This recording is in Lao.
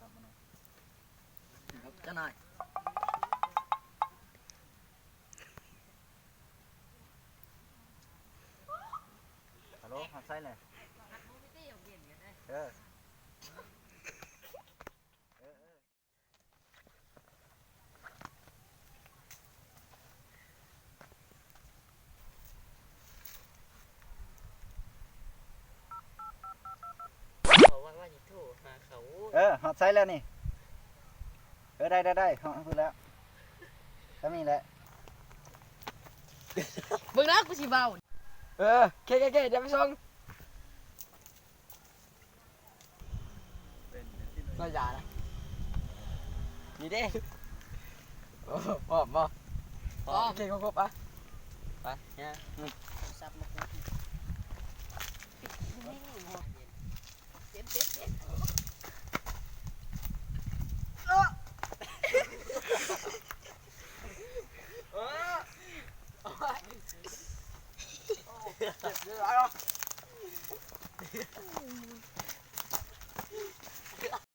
ເຈົ້ານາຍ ຮັລໂຫຼ ຮັບໃຊ້ແຫຼະ ເອີ ເອີ ເອີ. ເອີ ຮອດໃສແລ້ວນີ້ ເອີ ໄດ້ ໄດ້ ໄດ້ ຮອດພຸ້ນແລ້ວ ສ່ຳນີ້ແຫຼະ ເບິ່ງເດີ ກູຊິເວົ້າ ເອີ ເຄ ເຄ ເຄ ດຽວໄປສົ່ງ. ໃສ່ຢານະ ນີ້ເດ້ ໂອ້ ພ້ອມບໍ່? ພ້ອມ ໂອເຄ ຄົບໆ ໄປ ໄປ ໂທລະສັບມາກູ ເຈັບ ເຈັບ ເຈັບ ເອີ ໂອ້ຍ ເຈັບຫຼາຍເນາະ.